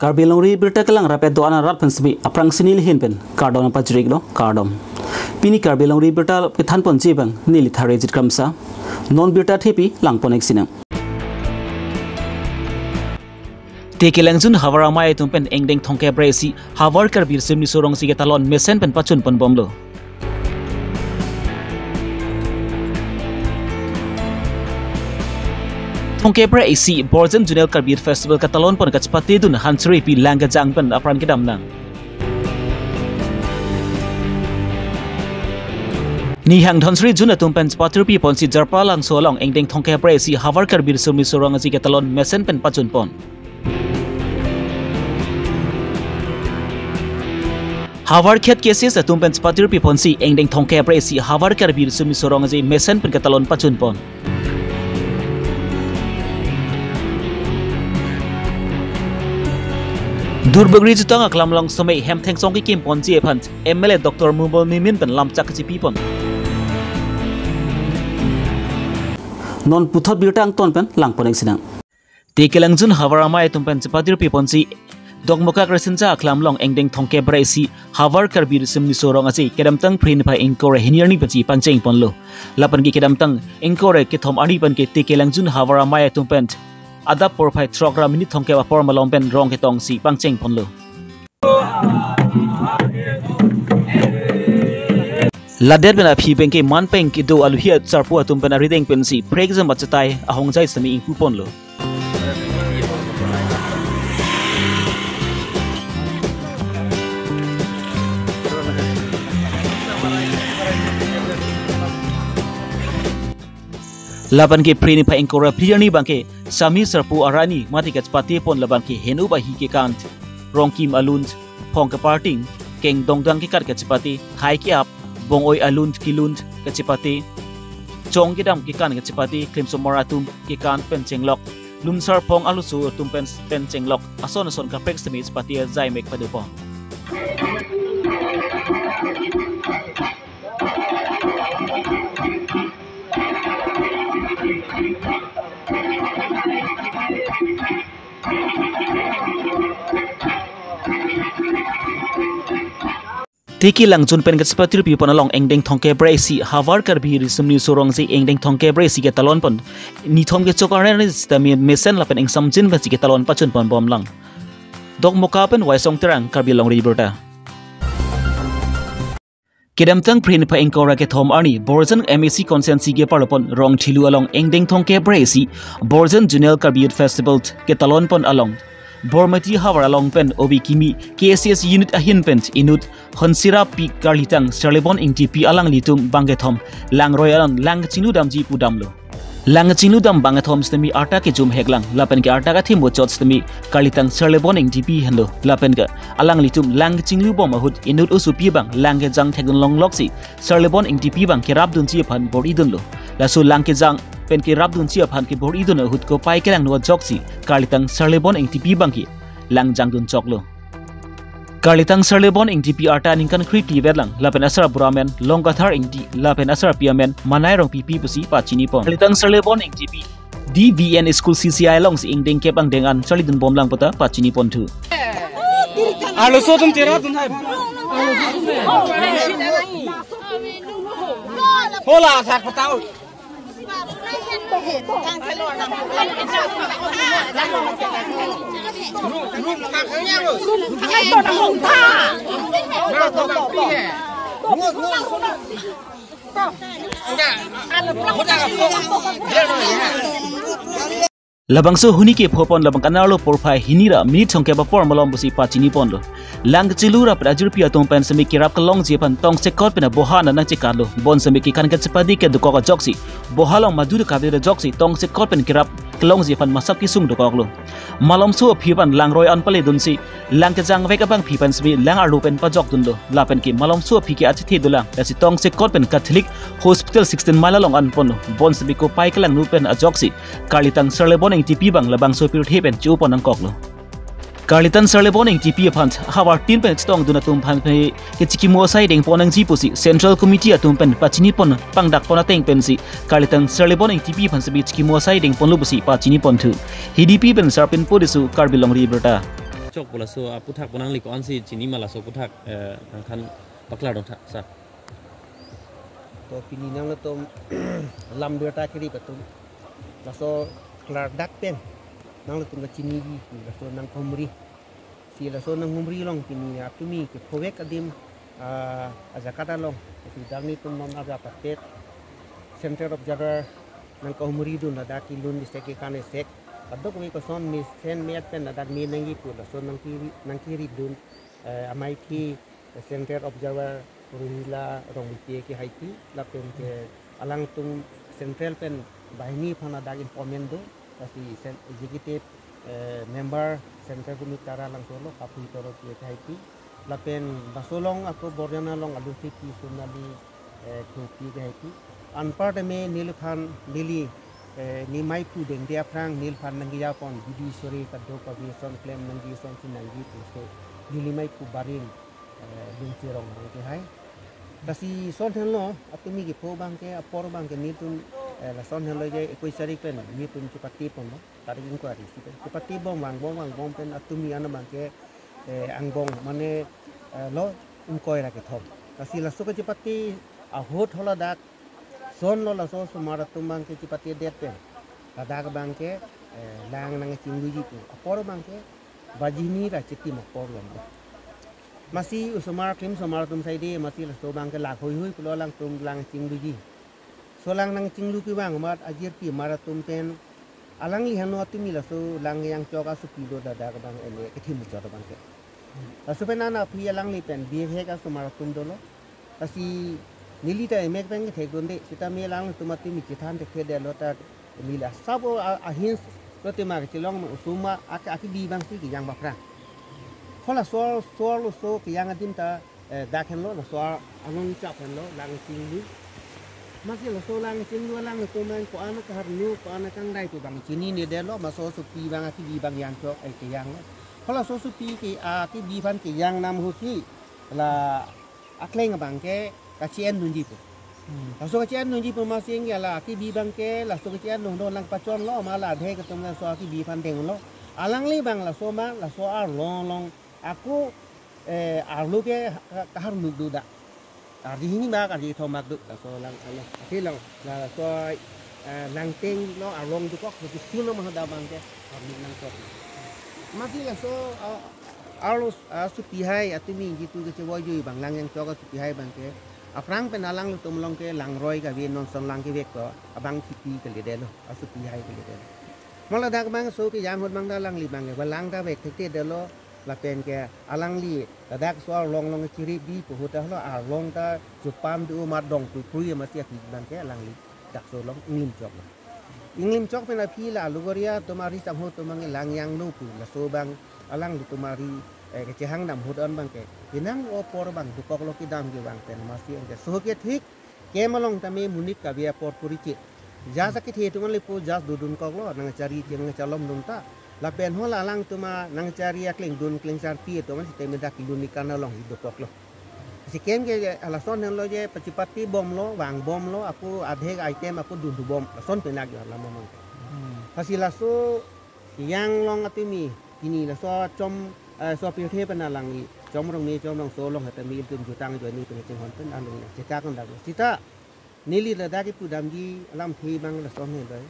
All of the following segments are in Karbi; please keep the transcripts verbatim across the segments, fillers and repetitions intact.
Karbi Longri Birta kelang rapet do-an arat pen semi aphrang si neli ahin pen kardom pajir-iklo, kardom. Pini Karbi Longri Birta kethan ponji abang neli Tharejit Kramsa. Non birta thepi lang pon-ik sinang. Te kelangjun havar amei atum pen ingdeng thomkep ra isi havar Karbi Risim Niso Rong Aje ketalon mesen pen pachun pon bomlo. Thomkep ra isi Borjan Zonal Karbi Youth Festival ketalon pon kachepatedun Hanserepi Langkejang pen apran kedam nang. Nihang Dhansiri Zone atum pen chepatirpi ponsi Jarpalangso along ingdeng thomkep ra isi havar Karbi Risim Niso Rong Aje ketalon mesen pen pachun pon. Havar khet K C S atum pen chepatirpi ponsi ingdeng thomkep ra isi havar Karbi Risim Niso Rong Aje mesen pen ketalon pachun pon. Duarbagori jutang aklam along semi hem thengsong kekim ponji aphan M L A Doctor Mumbol Mimin pen lamchak kachipi pon. Non puthot birta angton pen lang pon-ik sinang. Te kelangjun havar amei atum pen chepatirpi ponsi Dokmoka Kresinja aklam along ingdeng thomkep ra isi havar Karbi Risim Niso Rong Aje kedamtang Phre niphai ingkoi ra hini arni pensi pangcheng ponlo. Lapen ke kedamtang ingkoi ra kethom arni pen ke te kelangjun havar amei atum pen adap porphai throk ra minit thomkep apor malom pen rong ketongsi pangcheng ponlo. Ladet pen aphi pen ke man pen kedo aluhi asarpo atum pen arideng pensi prekjam achetai ahongjai semi ingpu ponlo. Lapen ke Phre niphai ingkoi ra phli arni abang ke sami sarpo arani mati kachepate pon labang ke heno bahi kekan, rongkim alun, phong keparting, keng dongdang kekan kachepate, khai ke-ap, bong-oi alun kelun kachepate, chong kedam kekan kachepate, klimsomar atum kekan pen chenglok, lumsar phong arloso atum pen pen chenglok, ason ason kaprek semi chepate ajai mek pado pon. Te kelangjun pen kachepatirpi pon along ingdeng thomkep ra isi havar Karbi Risim Niso Rong Aje ingdeng thomkep ra isi ketalon pon nithom kechok arni sitame mesen lapen ingsamjin pensi ketalon pachun pon bomlang. Dokmoka pen Waisong Terang, Karbi Longri Birta. Kedamtang Phre niphai ingkoi ra kethom arni Borjan M A C constituency keparlo pon Rongthelu along ingdeng thomkep ra isi Borjan Zonal Karbi Youth Festival ketalon pon along Bormati havar along pen O B kimi K C S unit ahin pen inut Honsira P Karlitang Sarlebon Ingtipi alanglitum bangkethom langroi along lang kachingludamji pudamlo. Lang kachingludam bangkethom sitame arta kejum heklang, lapen ke arta kathim bochot sitame Karlitang Sarlebon Ingtipi henlo, lapen ke alanglitum lang kachinglubom ahut inut osopi abang lang kejang thekdun longloksi Sarlebon Ingtipi abang kerapdunji aphan bor-idunlo. Laso lang kejang pen kerapdunji aphan kebor-idun ahut kopai kelangno ajoksi Karlitang Sarlebon Ingtipi abang ke lang jangdun choklo. Karlitang Sarlebon Ingtipi arta ningkan kre-isi vetlang, lapen asarbura amen Longkathar Ingti, lapen asarpi amen Manai Rongpipi pusi pachini pon. Karlitang Sarlebon Ingtipi D V N School C C I alongsi ingdeng kep angdeng an charlidun bomlang puta pachini ponthu. Arloso atum cherapdun hai. Hola, sar patao. Labangso huni kepho pon labang kanar lo porphai hini ra minit thomkep apor malom pusi pachini ponlo. Lang kachelu ra pet ajirpi atum pen semi kerap kelongji aphan tongsekot pen aboha nangchekatlo. Bonsemi kekan kachepate kedokok ajoksi boha along madu dokok ajoksi tongsekot pen kerap kelongji aphan masap kesung dokoklo. Malomso aphi aphan langroi an paledunsi lang kejang vek abangpi pen semi lang arlo pen pajokdunlo. Lapen ke malomso aphi ke achethe dolang, lasi tongsekot pen Catholic Hospital sixteen mile along an ponlo. Bonsemi kopai kelangno pen ajoksi Karlitang Sarlebon Ingtipi abang labangso pirthe pen che-o pon nangkoklo. Karlitang Sarlebon Ingtipi aphan havar tin pen chetongdun atum aphan pen kechikimo asai dengpon nangji pusi Central Committee atum pen pachini pon pangdak pon ateng pensi Karlitang Sarlebon Ingtipi aphan semi chikimo asai dengponlo pusi pachini ponthu. Hidipi pen Sarpin Podisu, Karbi Longri Birta. chok pu laso aputhak pu nangli ko-ansi chini ma laso aputhak, eh, nangthan paklar dun tha, sir. To pini nanglitum lam birta kiri atum laso klardak pen nanglitum kachini ji pu laso nanghumri. Si laso nanghumri along pini atumi kephovek adim, ah, ajakat along, si dak netum non arjap atet Central Observer nangkahumri dun ladak kelun bisek kekan esek, kadokave koson mesen me-et pen ladak me nangji pu laso nangkiri, nangkiri dun, eh, amei ke Central Observer Rohila Rongpi ke haipi, lapen ke alangtum Central pen banghini aphan ladak appointment do, lasi sen-, executive, eh, member Central Committee Taralangso lo, Kapu Toro ke haipi, lapen laso along ako Borjana along alunsi pi Sonali, eh, Thurpi ke haipi. Anparta me neliphan neli, eh, ne mei phu dengde aphrang neliphan nangkejapon bidi sore kadokave ason klem nangji asonsi nangji puso neli mei phu barim, eh, Lungsi Ronghang ke hai. Lasi lason henlo, atumi kepho abangke, apor abangke netum, eh, lason henlo je ekoi tarik pen netum chepate ponlo, tarik ingkoi arni si pen chepate bom, vangbom, vangbom pen atumi an abangke, eh, angbong mane, eh, lo ingkoi ra kethom. Lasi laso kachepate ahut haladak sonlo laso osomar atum abangke chepatedet pen ladak abangke, eh, lang nangchingluji pu. Apor abangke baji hini ra chitim apor lom. Masi osomar klim osomar atum saide, masi laso abangke lak hoi hoi pulo alangtum lang chingluji. So lang nangchinglu kevang amat ajirpi amar atum pen alangli hano atumi laso lang yang chok asopi do, ladak abang ene kethim chot abangke. Laso pen ana aphi alangli pen bihek asomar atum dolo. Lasi neli ta emek pen kethek dunde, seta me alangtum atumi chethan thekthe detlo ta neli asap o a-, ahin lo tema kechelong no osomar ak-, akebi abangsi kejang bapra. Halaso, so laso kejang adim ta, eh, dak henlo, laso anong chap henlo, lang chinglu. Masi laso lang chinglu alangtum an ko-an kaharnu, ko-an kangdai pu abang chinine detlo, ma so asopi abang akebi abang yang chok, eh, kejang lo. Halaso asopi ke, ah, akebi aphan kejang nam ahutsi la akleng abangke kachi-en dunji pu. Hmm. Laso kachi-en dunji pu masi ingke la akebi abangke laso kachi-en dun do nangpachonlo, ma la adhek atum laso akebi aphan denglo. Alangli abang laso ma, laso arlong along ako, eh, arlo ke ka-, kaharnuk do dak. Ardi hini bak, ardi thom bak do, laso lang, ano, ati lang, laso, eh, langteng lo arlong dokok, lo kisun lo mahada abangke, arnuk nangkok. Masi laso, ah, arlo, ah, asopi hai, atumi jitu kechevoi jui abang, lang yang chok asopi hai abangke. Aphrang pen alanglitum along ke langroi kave non son lang kevek to, abang kipi kali detlo, asopi hai kali detlo. Ma ladak abang so kejang ahut abang ta alangli abangke, ba lang ta vek thekthe detlo, lapen ke alangli ladak so arlong along chirip di pu ahut ta halo arlong ta chupam di umat dong puipui masi aphi abangke alangli dak so along inglim chok lo. Inglim chok pen aphi la Alugoria atum ari sangho atum abang lang yang lo pu laso abang alanglitum ari, eh, kechehang dam ahut an abangke. Penang apor abang dokok lo kedam kevang pen masi anke so ke thik kem along tame monit kave apor puri chit. Jas akethe atum an lepo jas dodun koklo, nangchari che nangchalom dun ta. Lapen hala alangtum anangchari aklengdun klengsarpi atum an sitame dak kelun kekan along hi dokoklo. Si kem ke lason henlo je pachepate bomlo, vangbomlo, ako adhek item ako dundubom, lason penak jo lam amang. Hmm. Lasi laso yang along atumi, pini laso chom, eh, so pirthe pen alangli, Chom Rongme, Chom Rongso along heta mi ilitum jutang ajoine pen chinghon pen along chekak undang. Seta, neli ladak kipudamji alamthe abang lason helo.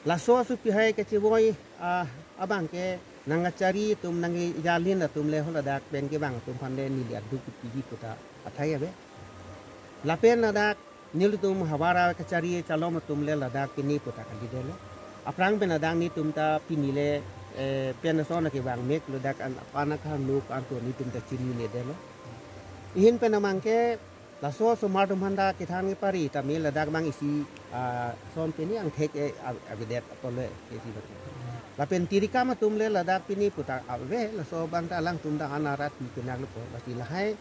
Laso asopi hai kechevoi, ah, abangke nangkachari atum nangkejalin atum le haladak pen kevang atum aphan le neli aduk kipiji pu ta athai ave. Lapen ladak nelitum havar kachari chalom atum le ladak pini pu ta kali detlo. Aphrang pen ladak netum ta pini le, eh, pen ason kevang mek ladak an, an akhan nuk an to netum ta chinine detlo. Ahin pen abangke laso osomar atum aphan ta kethan kepari tame ladak abang isi, ah, son pini angthek, eh, av-, avedet apot le isi abang. Lapen tirikam atum le ladak pini pu ta ave, laso abang ta alangtum ta an arat pi penak lo po, lasi lahai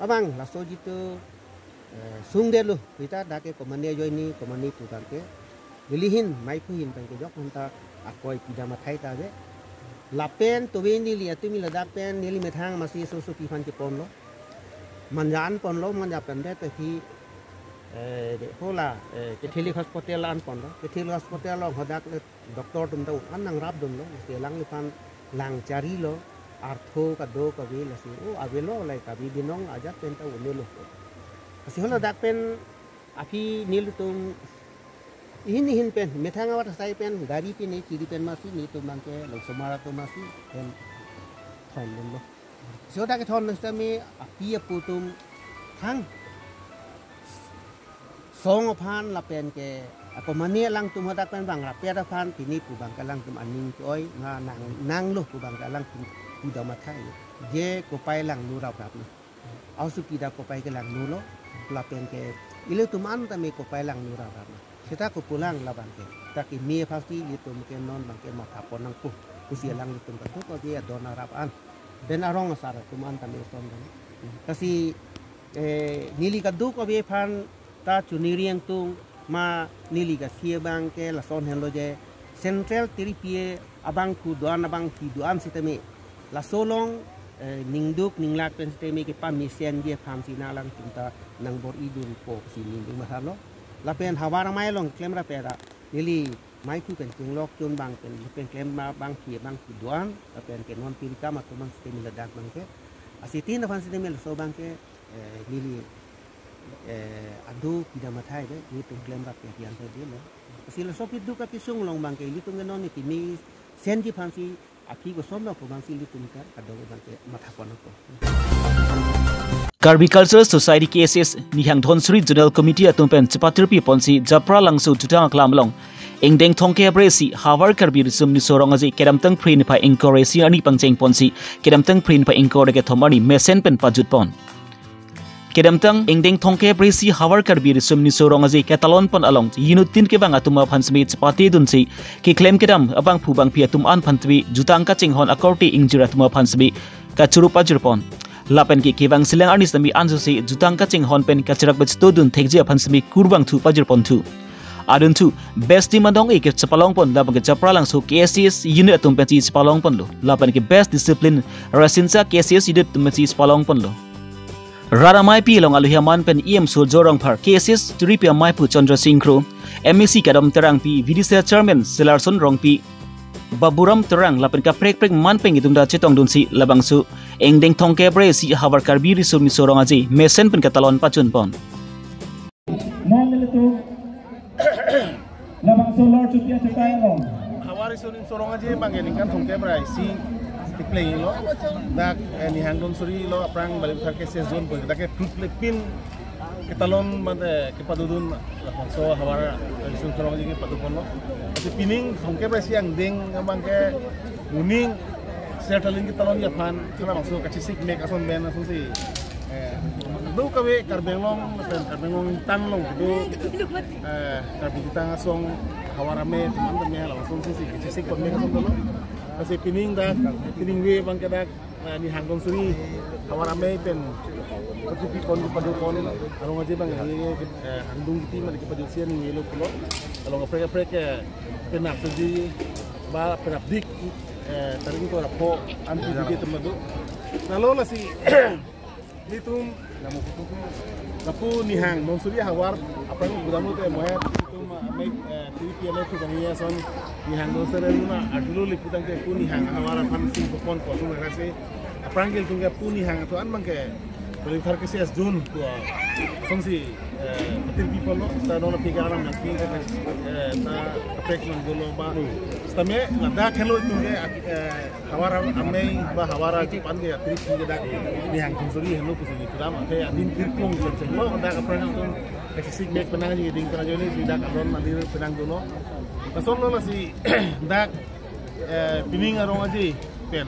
abang laso jitu, eh, sungdetlo, seta dak ke komane ajoine, komane pu abangke neli ahin, mei phu ahin abangke jok aphanta akoi pidam athai ta ave. Lapen tove neli atumi ladak pen neli methang masi so asopi aphan cheponlo. Manja an ponlo, manja pen det aphi, eh, de hala, eh, Catholic Hospital an ponlo. Catholic Hospital along hadak le doctor atum ta un-an nangrap dunlo, mesti alangliphan lang charilo. artho kadokave lasi, o avelo, lahai Karbi Binong ajat pen ta unelo. Lasi hala dak pen aphi nelitum ihin ihin pen, methang avat asai pen, gari pen, ne chiri pen masi, nelitum abangke langsomar atum masi pen thondunlo. Lasi dak kethon sitame api apo atum thang song aphan lapen ke ako mane alangtum hadak pen bang rapet aphan pini pu abangke alangtum aning ke-oi na nang, nanglo pu abangke alangtum pudam athai. Je kopai langno raprap na. Asu pida kopai ke langno lo, lapen ke ilitum an tame kopai langno raprap na. Seta kopulang labang ke. Ta kimi aphansi ilitum ke non abangke matha pon nangpo. Pusi alanglitum kadokave adon arap an, pen arong asar atum an tame son dan. Lasi eh, neli kadokave aphan ta chuniri angtung ma neli kesi abangke lason henlo je Central Tiri P A abangphu do-an abangpi do-an sitame laso along eh, ningduk ninglak pen sitame kepamesenji aphansi na alangtum ta nangbor-idunpo pusi ningduk masalo. Lapen havar amei along klem rapet ra neli maiphu pen chenglok chun abang pen pen klem ma abangpi abangpi do-an lapen ke non pirikam atum an sitame ladak abangke. Lasi tin aphan sitame laso abangke eh, neli eh, adu pida mathai de, nelitum klem rap ke dian tadi lo. Lasi laso piduk akesung along abangke ilitum ke non ne kimi senji aphansi aphi kosom lo pu abangsi ilitum ta kadokave abangke matha pon nangpo. Karbi Cultural Society K C S Nihang Dhansiri Zonal Committee atum pen chepatirpi ponsi Japralangso jutang aklam along ingdeng thomkep ra isi Havar Karbi Riso Nimso Rong Aje kedamtang Phre niphai ingkoi ra isi arni pangcheng ponsi kedamtang Phre niphai ingkoi ra kethom arni mesen pen pajut pon. Kedamtang ingdeng thomkep ra isi Havar Karbi Riso Nimso Rong Aje ketalon pon along unit tin kevang atum aphan sitame chepatedunsi keklem kedam abangphu abangpi atum an aphan sitame jutang kachinghon akorte ingjir atum aphan sitame kachoro pajir pon. Lapen ke kevang selang arni sitame ansose jutang kachinghon pen kacherak pachitodun thekji aphan sitame kurvangthu pajir ponthu. Adunthu, best team adong-e ke chepalong pon, lapen ke Japralangso K C S unit atum pensi chepalong ponlo. Lapen ke best discipline, Rasinsa K C S unit atum pensi chepalong ponlo. Rat ameipi along alohi aman pen E M Surjya Rongphar, K C S Tiri P A meiphu Chandra Sing Kro, M A C Kadom Terangpi, V D C Chairman Selarson Rongpi, Baburam Terang lapen kaprek prek man pen itum ta chetongdunsi labangso ingdeng thomkep ra isi Havar Karbi Riso Nimso Rong Aje mesen pen ketalon pajut pon. Non nelitum labangso Lor Chutia Chutia along Havar Riso Nimso Rong Aje abangke ningkan thomkep ra isi tipleng lo. Dak eh, Nihang Dhansiri lo aphrang Balikpathar K C S zone pu dak ke proof lepin ketalon mate kepadodun labangso Havar Riso Nimso Rong Aje kepado ponlo. Lasi pining thomkep ra isi angdeng abangke moning ser talin ketalonji aphan, hala labangso kachesik mek ason pen asonsi eh, do kave Karbi Anglong, pen Karbi Anglong tan along do eh, Karbi ketang asong Havar Amei teman teman hala asonsi kachesik pon mek ason dolo. Lasi pining dak, pining ave abangke dak eh, Nihang Dhansiri Havar Amei pen patupi pon pado pon arong aje abang eh, eh, angdung kiti mane kepajutsi ningje lo pulo. Along kaprek kaprek eh, penap soji ba penap dik eh, tarik ko rapo an pu dik teman do. Lalo lasi nelitum lapu Nihang Dhansiri Havar aphrang gudam lote mohet itum eh, amei eh, Tiri P A meiphu kami ason Nihang Dhansiri luna arjulo lipu tangte pu Nihang Havar aphan sing pon kosong lasi aphrang ke ilitum ke pu Nihang atum an abangke Balikpathar K C S zone pu asonsi eh, patirpi ponlo, ta non aphi ke aram nangpi eh, ta kaprek nang dolo ba. Sitame ladak helo itum ke eh, Havar Amei ba Havar aji aphan ke atirpi ke dak Nihang Dhansiri helo pusi nelitum ake adin tirklong chengchenglo dak aphrang atum kachesik mek penang ji ding kena joni si dak alon alir penang dolo. Lason lo lasi dak eh, pining arong aje pen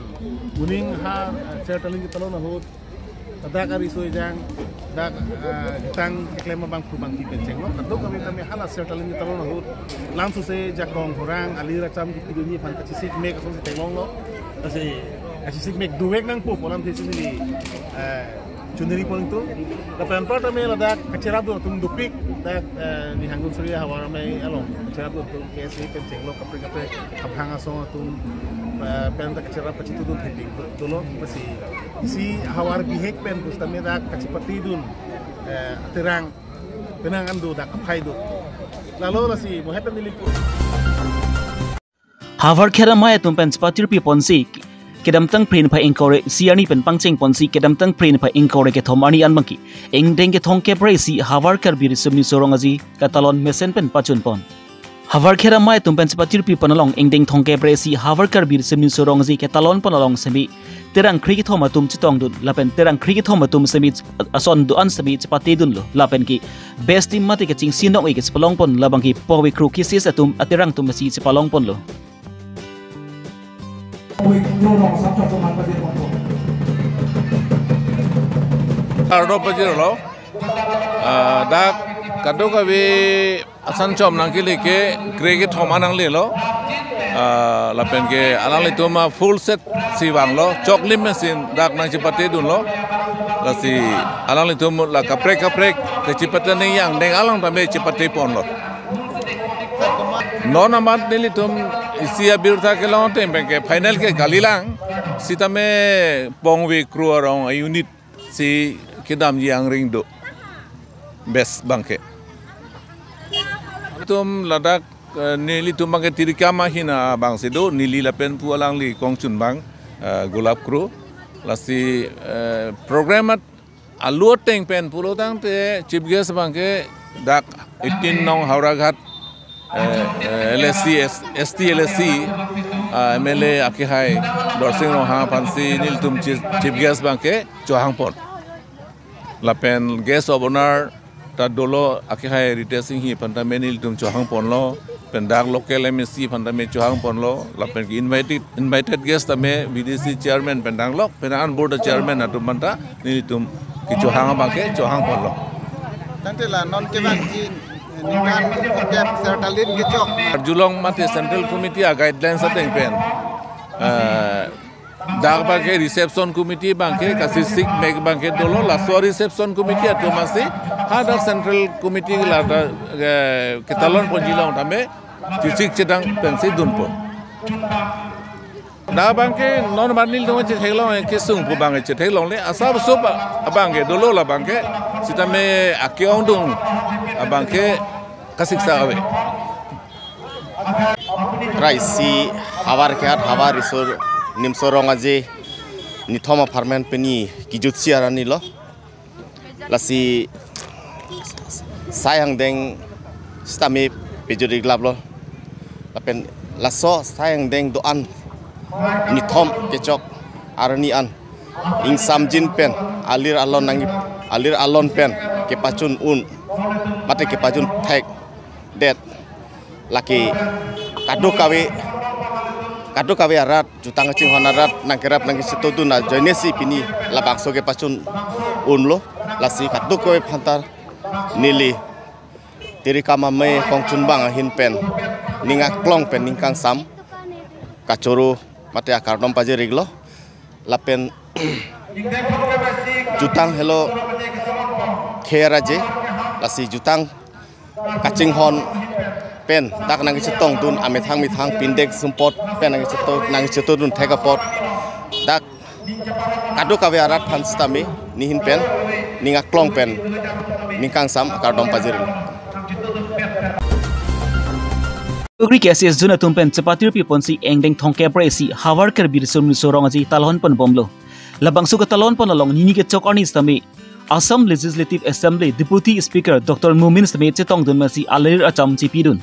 moning ha eh, ser talin ketalon ahut dak ariso ejang dak eh, ketang keklem abangphu abangpi pen chenglo. Kadokave tame hala ser talin ketalon ahut langsose jakong horang alir acham kipidunji aphan kachesik mek asonsi tenglonglo. Lasi kachesik mek dovek nangpo pu alamthe si neli eh, chuniri pon itum. Lapen anpar tame ladak kacherap do atum dopik dak eh, Nihang Dhansiri Havar Amei along kacherap do atum K S A pen chenglo kaprek kaprek abhang asong atum eh, pen dak kacherap pachitudun thepik dolo. Lasi isi Havar bihek pen pusitame dak kachepatedun eh, aterang penang an do dak aphai do. Lalo lasi mohet pen nelipu Havar khera amei atum pen chepatirpi ponsi kedamtang Phre niphai ingkoi ra isi arni pen pangcheng ponsi kedamtang Phre niphai ingkoi ra kethom arni an abangke ingdeng kethom kep ra isi Havar Karbi Riso Nimso Rong Aje katalon mesen pen pachun pon. Havar khera amei atum pen chepatirpi pon along ingdeng thomkep ra isi Havar Karbi Riso Nimso Rong Aje ketalon pon along semi terang krekethom atum chetongdun lapen terang krekethom atum semi ason do-an semi chepatedunlo lapen ke best team mate kachingsi nong-e ke chepalong pon labangke Powe Kro Kisi atum aterang atum si chepalong ponlo. Kardom pajirlo. Ah, dak kadokave asan chom nangkele ke krekethom an nanglelo. Ah, lapen ke alanglitum a full set si vanglo. Choklim mesen dak nangchepatedunlo. Lasi alanglitum la kaprek kaprek kachepate ning yang deng alang tame chepate ponlo. Non amat nelitum isi abirta kelong ateng pen ke final ke kalilang sitame Powe Kro arong a unit si kedamji angring do best abangke. Atum ladak, eh, nelitum abangke Tirikam ahin abang si do, neli lapen pu alangli kongchun abang, eh, Golap Kro. Lasi, eh, program at alu ateng pen pulo tangte chief guest abangke dak eighteen nong Howraghat, eh, eh, L A C, S-, S T L A C, ah, M L A akehai Dorsing Ronghang aphansi nelitum chief, chief guest abangke chohang pon. Lapen guest of honor ta dolo akehai Ritesh Enghi aphan tame nelitum chohang ponlo, pen dak local M A C aphan tame chohang ponlo, lapen ke invited, invited guest tame V D C chairman pen danglok, pen an board chairman atum aphan ta nelitum kechohang abangke chohang ponlo. Tangte la non kevangji ningkan thomkep sertalin kechok. Karjulong mate Central Committee a guidelines ateng pen, eh, dak abangke reception committee abangke kasisik mek abangke dolo, laso reception committee atum asi hadak Central Committee la ta, eh, ketalon ponji along tame chesik chedang pensi dunpo. Dak abangke non amat nelitum chetheklong kesung pu abangke chetheklongle, asap sup abangke dolo labangke sitame ake-ongdung abangke kasiksak ave. Ra isi Havar Kehat Havar Riso Nimso Rong Aje nithom apharman pini kejutsi arni lo. Lasi sai angdeng sitame pejut-ik laplo. Lapen laso sai angdeng do-an nithom kechok arni an ingsamjin pen alir alon nang, alir alon pen kepachun un mate kepachun thekdet. Lake kadokave, kadokave arat, jutang kachinghon arat nangkerap nangkechetongdun ajoine si pini labangso kepachun unlo. Lasi kadokave aphan ta neli Tirikam amei kongchun abang ahin pen ning aklong pen ning kangsam kachoro mate akardom pajir-iklo. Lapen jutang helo kher aje, lasi jutang kachinghon pen dak nangkechetongdun amethang methang pindek sumpot pen nangkechetong, nangkechetongdun thek apot dak kadokave arat aphan sitame nehin pen ning aklong pen ning kangsam akardom pajir. Dugri K C S Zone atum pen chepatirpi ponsi ingdeng thomkep ra isi Havar Karbi Riso Nimso Rong Aje talon ponbomlo. Labangso ketalon pon along nini kechok arni sitame Assam Legislative Assembly Deputy Speaker Doctor Momin sitame chetongdun masi alir acham chepidun.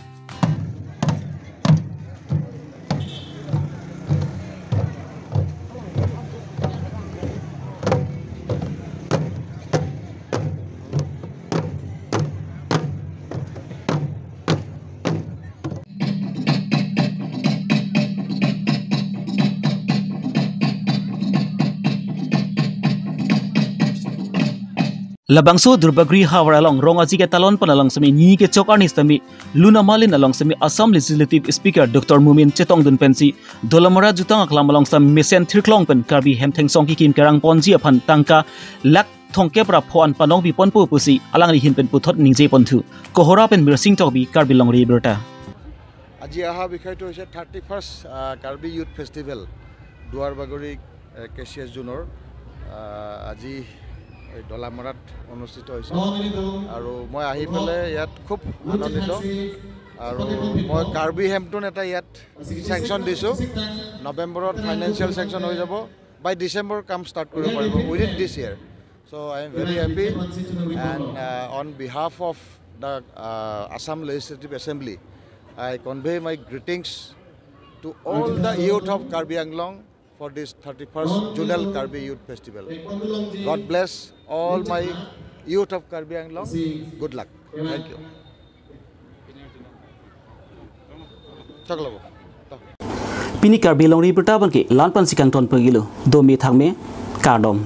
Labangso Durbagri Havar along Rong Aje ketalon pon along sitame nini kechok arni sitame Luna Malin along sitame Assam Legislative Speaker Doctor Momin chetongdun pensi Dolamara jutang aklam along sitame mesen thirklong pen Karbi hemthengsong kekim kerang ponji aphan tangka lakh thomkep ra pho an panong bi ponpo pusi alangli ahin pen puthot ningje ponthu. Kohora pen Mirsing Tokbi, Karbi Longri Abirta. আজি অহা বিষয়টো হৈছে thirty first Karbi youth festival দুৱাৰবাগৰি কে চি এছ জোনৰ। আহ, আজি ডলামৰাত অনুষ্ঠিত হৈছে আৰু মই আহি পেলাই ইয়াত খুব আনন্দিত। আৰু মই কাৰ্বি হেণ্ডলুম এটা ইয়াত চেংচন দিছোঁ। নৱেম্বৰত ফাইনেন্সিয়েল চেংচন হৈ যাব। By December কাম ষ্টাৰ্ট কৰিব পাৰিব, within this year. So I am very happy and uh, on behalf of the uh, Assam Legislative Assembly, I convey my greetings to all the youth of Karbi Anglong for this thirty-first Zonal Karbi Youth Festival. God bless all my youth of Karbi Anglong. Good luck. Thank you. Chaklo. Pini Karbi Longri Birta abangke la-an pensi kangton pagilo. Dome thakme, kardom.